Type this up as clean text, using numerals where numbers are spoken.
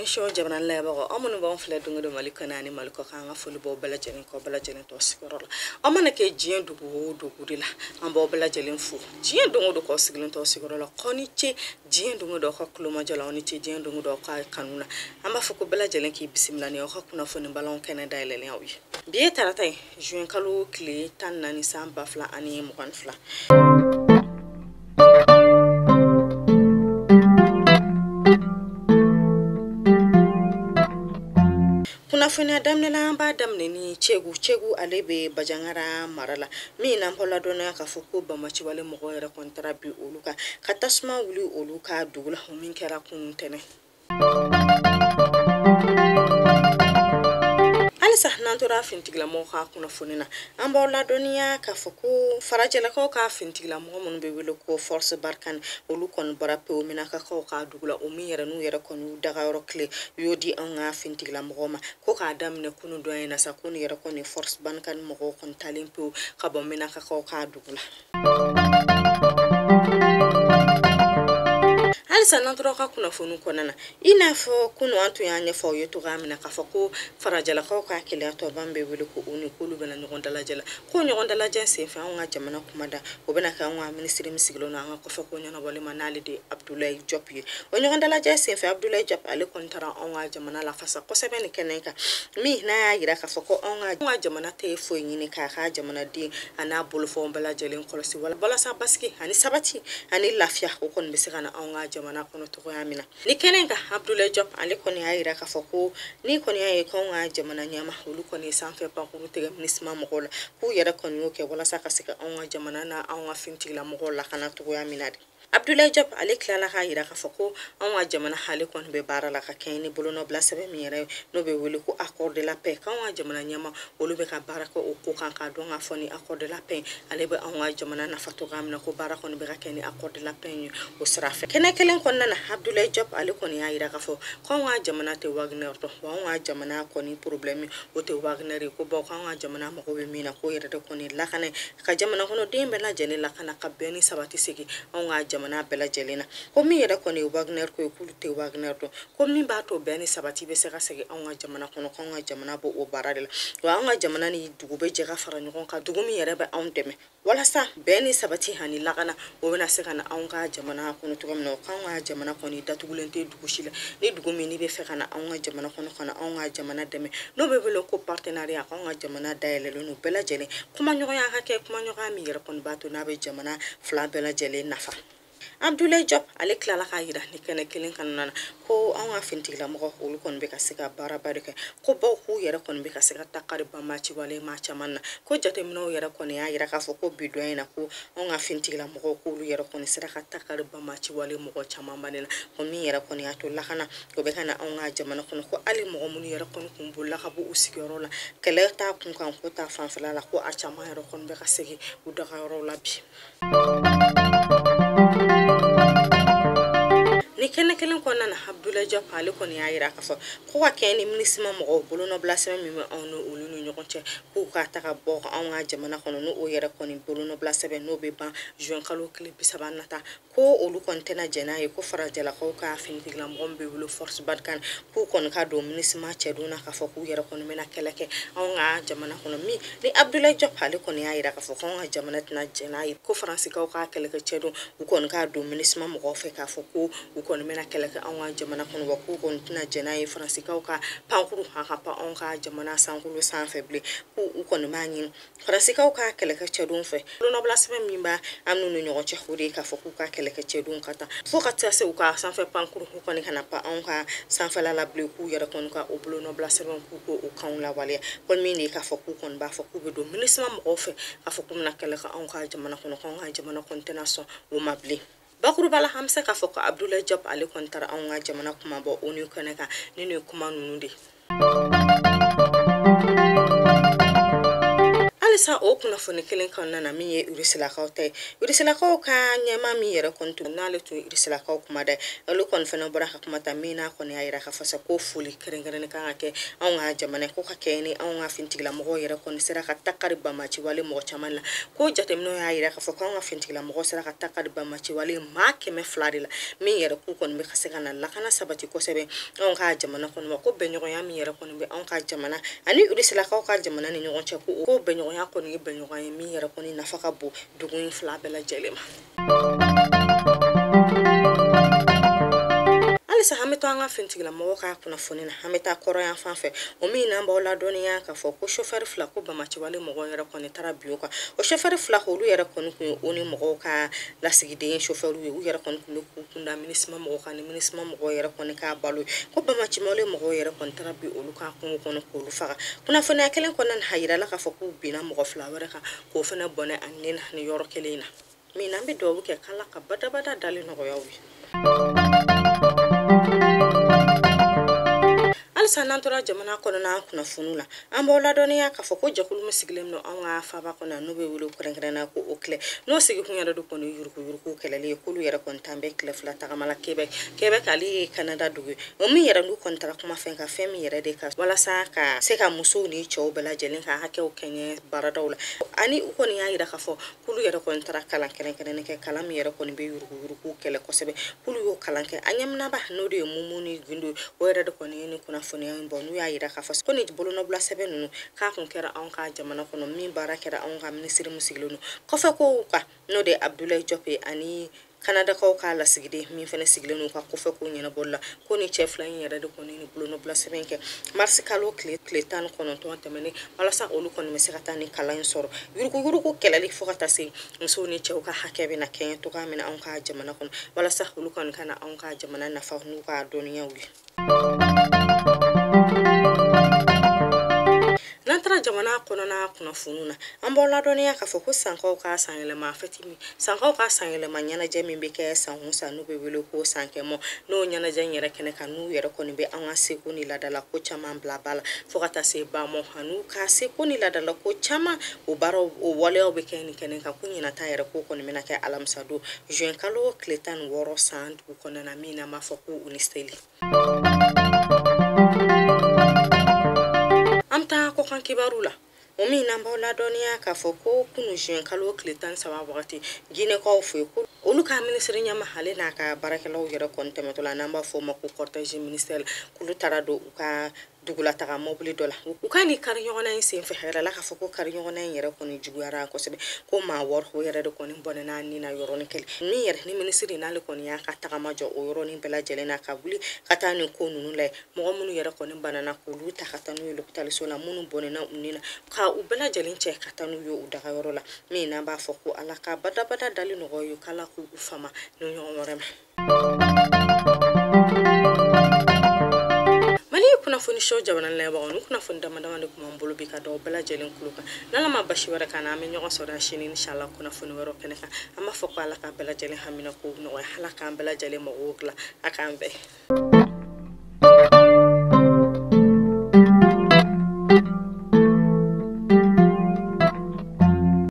Émission jamana lajɛbagaw, aw minnu b'anw filɛ don o don Mali kɔnɔ ani Mali kɔkan, an ka foli b'aw bɛɛ lajɛlen kɔ, bɛɛ lajɛlen tɔ sigiyɔrɔ la. Aw mana kɛ diɲɛ dugu o dugu de la, an b'aw bɛɛ lajɛlen fo diɲɛ don o don k'aw sigilen tɔ sigiyɔrɔ la. K'aw ni ce diɲɛ don o don aw ka kulomajɔ la, aw ni ce diɲɛ don o don aw ka kanu na. An b'a fɔ ko bɛɛ lajɛlen k'i bisimila ni aw ka kunnafoni balanw kɛnɛ dayɛlɛlen aw ye. Bi ye tarata ye, juin kalo tile 14 san 2022. Kunnafoniya daminɛ la, an b'a daminɛ ni Cegu. Cegu ale bɛ Bajangara mara la, min n'an b'aw ladɔnniya k'a fɔ ko banbaanciwale mɔgɔw yɛrɛ kɔni taara bin olu kan ka tasuma wuli olu ka dugu la, o min kɛra kunun tɛnɛn. Halisa n'an tora finitigilamɔgɔw ka kunnafoni na, an b'aw ladɔnniya k'a fɔ ko farajɛlakaw ka finitigilamɔgɔ minnu bɛ wele ko Force Barkhane, olu kɔni bɔra pewu Menakakaw ka dugu la, o min yɛrɛ n'u yɛrɛ kɔni y'u dagayɔrɔ tile u y'o di anw ka finitigilamɔgɔw ma, ko k'a daminɛ kunun dɔ in na sa, ko nin yɛrɛ kɔni Force Barkhane mɔgɔw kɔni taalen pewu ka bɔ Menakakaw ka dugu la. Halisa n'an tora ka kunnafoni kɔnɔna na, i n'a fɔ kunun an tun y'a ɲɛfɔ aw ye cogoya min na k'a fɔ ko farajɛlakaw ka keleya tɔba min bɛ wele ko ONU, k'olu bɛna ɲɔgɔn dalajɛ la, ko ɲɔgɔn dalajɛ senfɛ anw ka jamana kumada o bɛna kɛ anw ka minisiri min sigilen don an ka kɔfɛ ko ɲɛnabɔli ma, n'ale de ye Abdoulaye Diop ye. O ɲɔgɔn dalajɛ senfɛ Abdoulaye Diop ale kɔni taara anw ka jamana lafasa kosɛbɛ nin kɛnɛ kan, min n'a y'a yira k'a fɔ ko anw ka jamana tɛ foyi ɲini k'a ka jamanaden a n'a bolofɛnw bɛɛ lajɛlen kɔlɔsi walasa basigi ani sabati ani lafiya o kɔni bɛ se ka na anw ka jamana kɔnɔ cogoya min na. Ni kɛnɛ kan Abdoulaye Diop ale kɔni y'a yira k'a fɔ ko ni kɔni y'a ye k'anw ka jamana ɲɛma olu kɔni ye sanfɛ pankuru tigɛ MINUSMA mɔgɔw la, k'u yɛrɛ kɔni y'o kɛ walasa ka se ka anw ka jamana n'a anw ka finitigilamɔgɔw lakana cogoya min na de. Abdoulaye Diop ale tilala k'a yira k'a fɔ ko anw ka jamana ale kɔni bɛ baara la ka kɛɲɛ ni bolonɔbila sɛbɛn min yɛrɛ n'o bɛ wele ko accord de la paix, k'anw ka jamana ɲɛma olu bɛ ka baara kɛ o ko kan k'a dɔn k'a fɔ ni accord de la paix ale bɛ anw ka jamana nafa cogoya min na, ko baara kɔni bɛ ka kɛ ni accord de la paix ye o sira fɛ. Kɛnɛ kelen kɔnɔna na Abdoulaye Diop ale kɔni y'a yira k'a fɔ k'anw ka jamana tɛ Wagner dɔn, wa anw ka jamana kɔni problème o tɛ Wagner ye, ko bawo k'anw ka jamana mago bɛ min na k'o yɛrɛ de kɔni lakana ye, ka jamana kɔnɔden bɛɛ lajɛlen lakana ka bɛn ni sabati segin anw ka jamana bɛɛ lajɛlen na. Ko min yɛrɛ kɔni ye Wagner ko ye, k'olu tɛ Wagner dɔn, ko min b'a to bɛn ni sabati bɛ se ka segin anw ka jamana kɔnɔ, k'anw ka jamana b'o o baara de la, wa anw ka jamana ni dugu bɛ jɛ ka fara ɲɔgɔn kan, dugu min yɛrɛ bɛ anw dɛmɛ walasa bɛn ni sabati ani lakana o bɛna se ka na anw ka jamana kɔnɔ cogo min na. O k'anw ka jamana kɔni datugulen tɛ dugu si la, ni dugu min n'i bɛ fɛ ka na anw ka jamana kɔnɔ ka na anw ka jamana dɛmɛ n'o bɛ wele ko partenariat, k'anw ka jamana dayɛlɛlen don bɛɛ lajɛlen, kumaɲɔgɔnya ka kɛ, kumaɲɔgɔnya min yɛrɛ kɔni b'a to n'a bɛ jamana fila bɛɛ lajɛlen nafa. Abdoulaye Diop ale tilala k'a yira ni kɛnɛ kelen kɔnɔna na ko anw ka finitigilamɔgɔ olu kɔni bɛ ka se ka baaraba de kɛ, ko baw k'u yɛrɛ kɔni bɛ ka se ka takari banbaanciwale maa caman na, ko jateminɛw yɛrɛ kɔni y'a yira k'a fɔ ko bi dɔ in na ko anw ka finitigilamɔgɔw k'olu yɛrɛ kɔni sera ka takari banbaanciwale mɔgɔ caman ba de la, ko min yɛrɛ kɔni y'a to lakana o bɛ ka na anw ka jamana kɔnɔ, ko hali mɔgɔ minnu yɛrɛ kɔni kun bolila ka bɔ u sigiyɔrɔ la kɛlɛ t'a kun kan ko ta fanfɛla la, ko a caman yɛrɛ kɔni bɛ ka segin u dagayɔrɔw la bi. Ni kɛnɛ kelen kɔnɔna na Abdoulaye Diop ale kɔni y'a yira k'a fɔ ko ka kɛɲɛ ni MINUSMA mɔgɔw bolonɔbila sɛbɛn min bɛ anw ni olu ni ɲɔgɔn cɛ, k'u ka taga bɔ anw ka jamana kɔnɔ, n'o yɛrɛ kɔni bolonɔbila sɛbɛn n'o bɛ ban juin kalo tile 30 nata, ko olu kɔni tɛna jɛn n'a ye ko farajɛlakaw ka finitigilamɔgɔ min bɛ wele Force Barkhane k'u kɔni ka don MINUSMA cɛdenw na k'a fɔ k'u yɛrɛ kɔni bɛna kɛlɛ kɛ anw ka jamana kɔnɔ. Min ni Abdoulaye Diop ale kɔni y'a yira k'a fɔ k'anw ka jamana tɛna jɛn n'a ye ko faransikaw ka kɛlɛkɛ cɛdenw u kɔni ka don MINUSMA mɔgɔw fɛ k'a fɔ ko u kɔni bɛna kɛlɛ kɛ anw ka jamana kɔnɔ, wa k'u kɔni tɛna jɛn n'a ye faransikaw ka pankuru a ka pan anw ka jamana sankolo sanfɛ bilen, k'u kɔni b'a ɲini faransikaw ka kɛlɛkɛ cɛdenw fɛ. Bolonɔbila sɛbɛn min b'a an n'u ni ɲɔgɔn cɛ o de ye k'a fɔ k'u ka kɛlɛkɛ cɛdenw ka taa fo ka taa se u ka sanfɛ pankuru u kɔni kana pan anw ka sanfɛla la bilen, k'u yɛrɛ kɔni ka o bolonɔbila sɛbɛn k'u k'o kanw lawaleya, ko min de ye k'a fɔ k'u kɔni b'a fɔ k'u bɛ don MINUSMA mɔgɔw fɛ k'a fɔ k'u bɛna kɛlɛ kɛ anw ka jamana kɔnɔ, k'anw ka jamana kɔni tɛna sɔn o ma bilen. Bakuruba la an bɛ se k'a fɔ ko Abdoulaye Diop ale kɔni taara anw ka jamana kuma bɔ ONU kɛnɛ kan ni nin kuma ninnu de. Halisa o kunnafoni kelen kɔnɔna na min ye Irisilakaw ta ye, Irisilakaw ka ɲɛmaa min yɛrɛ kɔni tun n'ale tun ye Irisilakaw kuma da, olu kɔni fana bɔra ka kuma ta min n'a kɔni y'a yira k'a fɔ sa ko foli kɛrɛnkɛrɛnnen kan ka kɛ anw ka jamana ko ka kɛ ni anw ka fintigilamɔgɔw yɛrɛ kɔni sera ka takari bamaciwale mɔgɔ caman la. Ko jateminɛw y'a yira k'a fɔ k'anw ka fintigilamɔgɔw sera ka takari bamaciwale maa 200 de la, min yɛrɛ k'u kɔni bɛ ka se ka na lakana sabati kosɛbɛ anw ka jamana kɔnɔ. Wa ko bɛnɲɔgɔnya min yɛrɛ kɔni bɛ anw ka jamana ani Irisilakaw ka jamana ni ɲɔgɔn cɛ, ko bɛnɲɔgɔnya kɔni ye bɛnɲɔgɔnya ye min yɛrɛ kɔni nafa ka bon dugu in fila bɛɛ lajɛlen ma. Halisa an bɛ to an ka fintigilamɔgɔw ka kunnafoni na, an bɛ taa kɔrɔyan fan fɛ, o min n'an b'aw ladɔnniya k'a fɔ ko sofɛri fila ko bamaciwale mɔgɔw yɛrɛ kɔni taara bin o kan. O sofɛri fila olu yɛrɛ kɔni kun ye o ni mɔgɔw ka lasigiden sofɛriw ye, u yɛrɛ kɔni kun bɛ k'u kunda MINUSMA mɔgɔw kan ni MINUSMA mɔgɔw yɛrɛ kɔni k'a balo ye. Ko bamaciwale mɔgɔw yɛrɛ kɔni taara bin olu kan kungo kɔnɔ k'olu faga. Kunnafoniya kelen kɔnɔna na, a yirala k'a fɔ k'u binna mɔgɔ fila wɛrɛ kan k'o fana bɔnɛ a ni na ni yɔrɔ kelen in na. Min n'an bɛ dugawu kɛ k'Ala ka badabada dali nɔgɔya u ye. Halisa n'an tora jamana kɔnɔna kunnafoniw la, an b'aw ladɔnniya k'a fɔ ko jɛkulu min sigilen don anw ka faaba kɔnɔ n'o bɛ wele kɛrɛnkɛrɛnnenya ko OCLEI, n'o sigikun yɛrɛ de kɔni yuruguyurugu kɛlɛli ye, k'olu yɛrɛ kɔni t'an bɛ tile fila tagama la Québec. Québec ale ye Canada dugu ye, o min yɛrɛ n'u kɔni taara kuma fɛn kan fɛn min yɛrɛ de kan walasa ka se ka musow ni cɛw bɛɛ lajɛlen ka hakɛw kɛɲɛ baaradaw la. Ani u kɔni y'a yira k'a fɔ k'olu yɛrɛ kɔni taara kalan kɛrɛnkɛrɛnnen kɛ, kalan min yɛrɛ kɔni bɛ yuruguyurugu kɛlɛ kosɛbɛ, k'olu y'o kalan kɛ. A ɲɛminaba n'o de ye Mumuni Gindo ye, o yɛrɛ de kɔni ye nin kunnafoniya in bɔ, n'u y'a yira k'a fɔ ko nin bolonɔbila sɛbɛn ninnu k'a kun kɛra anw ka jamana kɔnɔ, min baara kɛra anw ka minisiri min sigilen don kɔfɛ kow kan, n'o de ye Abdoulaye Diop ye, ani Kanadakaw k'a lasigiden min fana sigilen don ka kɔfɛ ko ɲɛnabɔli la. Ko ni cɛ fila in yɛrɛ de kɔni ni bolonɔbila sɛbɛn kɛ marisi kalo tile 19 tɛmɛnen, walasa olu kɔni bɛ se ka taa ni kalan in sɔrɔ yuruguyurugu kɛlɛli fo ka taa se musow ni cɛw ka hakɛ bɛ na kɛɲɛ cogoya min na anw ka jamana kɔnɔ, walasa olu kɔni ka na anw ka jamana nafa n'u ka dɔnniyaw ye. N'an taara jamana kɔnɔna kunnafoniw na, an b'aw ladɔnniya k'a fɔ ko sankaw ka sanyɛlɛma fɛti min, sankaw ka sanyɛlɛma ɲɛnajɛ min bɛ kɛ san o san n'u bɛ wele ko sankɛmɔ, n'o ɲɛnajɛ in yɛrɛ kɛnɛ kan, n'u yɛrɛ kɔni bɛ an ka seko ni laadala ko caman bila ba la fo ka taa se bamɔ an'u ka seko ni laadala ko caman, o baaraw o waleyaw bɛ kɛ nin kɛnɛ kan. Ko ɲinata yɛrɛ ko kɔni bɛna kɛ alamisa don juin kalo tile 16 san dugu kɔnɔna na, min n'an b'a fɔ ko u ni seli. An bɛ taa kɔkan kibaru la, o min n'an b'aw ladɔnniya k'a fɔ ko kunu juin kalo tile 13 wagati Guinée-kaw fɛ yen, ko olu ka minisiri ɲɛmaa ale n'a ka baarakɛlaw yɛrɛ kɔni tɛmɛtɔ la, n'an b'a fɔ o ma ko cortège ministériel, k'olu taara don u ka dugulataga mobili dɔ la. U ka nin kari ɲɔgɔnna in senfɛ, a yirala k'a fɔ ko kari ɲɔgɔnna in yɛrɛ kɔni juguyara kosɛbɛ, ko maa 6 o yɛrɛ de kɔni bɔnɛna ni na yɔrɔnin kelen. Min yɛrɛ ni minisiri n'ale kɔni y'a ka tagama jɔ o yɔrɔnin bɛɛ lajɛlen na ka wuli ka taa nin ko ninnu lajɛ, mɔgɔ minnu yɛrɛ kɔni banana k'olu ta ka taa n'u ye lopitaliso la, minnu bɔnɛna u ni na ka u bɛɛ lajɛlen cɛ ka taa n'u ye u dagayɔrɔ la, min n'an b'a fɔ ko Ala ka badabada dali nɔgɔya ye, k'Ala k'u fama ni ɲɔgɔn wɛrɛ ma. Kunnafoni show jamana lajɛbagaw, ni kunnafoni dama dama de tun b'an bolo bi ka da aw bɛɛ lajɛlen kulo kan. N'Ala ma basi wɛrɛ k'an na, an bɛ ɲɔgɔn sɔrɔ sini inshallah kunnafoni wɛrɛw kɛnɛ kan. An b'a fɔ ko Ala k'a bɛɛ lajɛlen hamina kow nɔgɔya, Ala k'an bɛɛ lajɛlen magow dilan, a k'an bɛn.